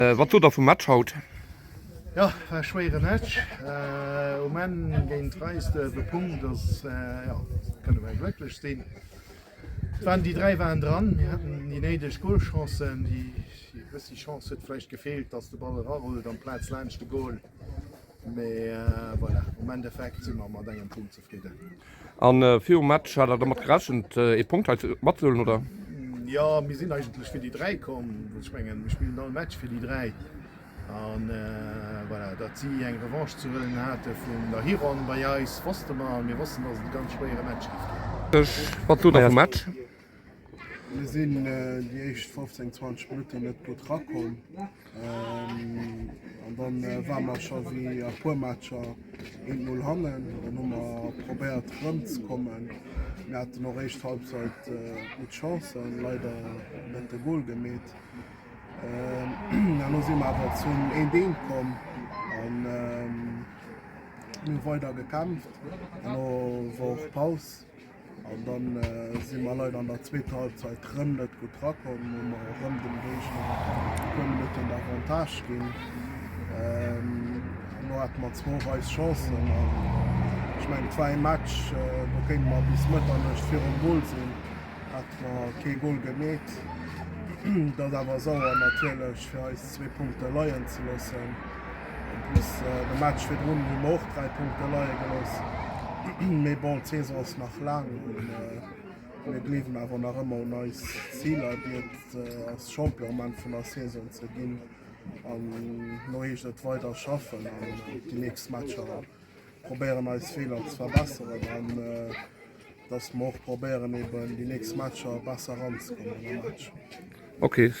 Wat sot der vum Match haut? Jo, war e schwéiere Match. Um Enn géint Reisduerf e Punkt ass, jo, kënne mer glécklech sinn. Et waren déi 3 waren dran, mir haten déi néideg Golchancen. Déi bëssi Chance huet vläicht gefeelt, dass de Ball erarullt amplaz laanscht de Gol. Mee voilà, um Endeffekt si mer mat engem Punkt zefridden. An virum Match hat der domat gerechent ee Punkt hei matzehuelen oder? Jo, mir sinn eigentlech fir déi 3 komm. Ech mengen, mir spillen all Match fir déi 3. An voilà, datt si eng Revanche ze huelen hate vun der Hironn bei eis, wosste mer. An mir wossten, datt et e ganz schwéiere Match géif ginn. Wat sot der vum Match? Mir sinn déi éischt 15, 20 Minutten net gutt rakomm. An dann ware mer scho wéi a puer Matcher 1-0 hannen. Dann hu mer probéiert erëmzekommen. Mir haten och éischt Halbzeit gutt Chancen, leider net de Gol gemeet. Herno si mer awer zum 1-1 komm an mir hu weider gekämpft. Herno war och Paus. An dann si mer leider an der zweeter Halbzeit rëm net gutt rakomm, hu mer rëm dem Géigner e puer Minutten d'Avantage ginn. Elo hate mer zwou och eis Chancen an ech mengen et war ee Match, do kéinte mer bis Mëtternuecht virum Gol sinn, hätte mer kee Gol gemeet. Et ass awer sauer natierlech fir eis zwee Punkte leien ze loossen. En plus de Match virdrun hu mer och 3 Punkte leie gelooss. Mee bon, d'Saison ass nach laang an mir gleewen awer nach ëmmer un eis Ziler, déi et ass Champion am Enn vun der Saison ze ginn. An elo heescht et weider schaffen an déi nächst Matcher probéieren eis Feeler ze verbesseren an dass mer och probéieren eben déi nächst Matcher besser eranzekommen am Match. Okay.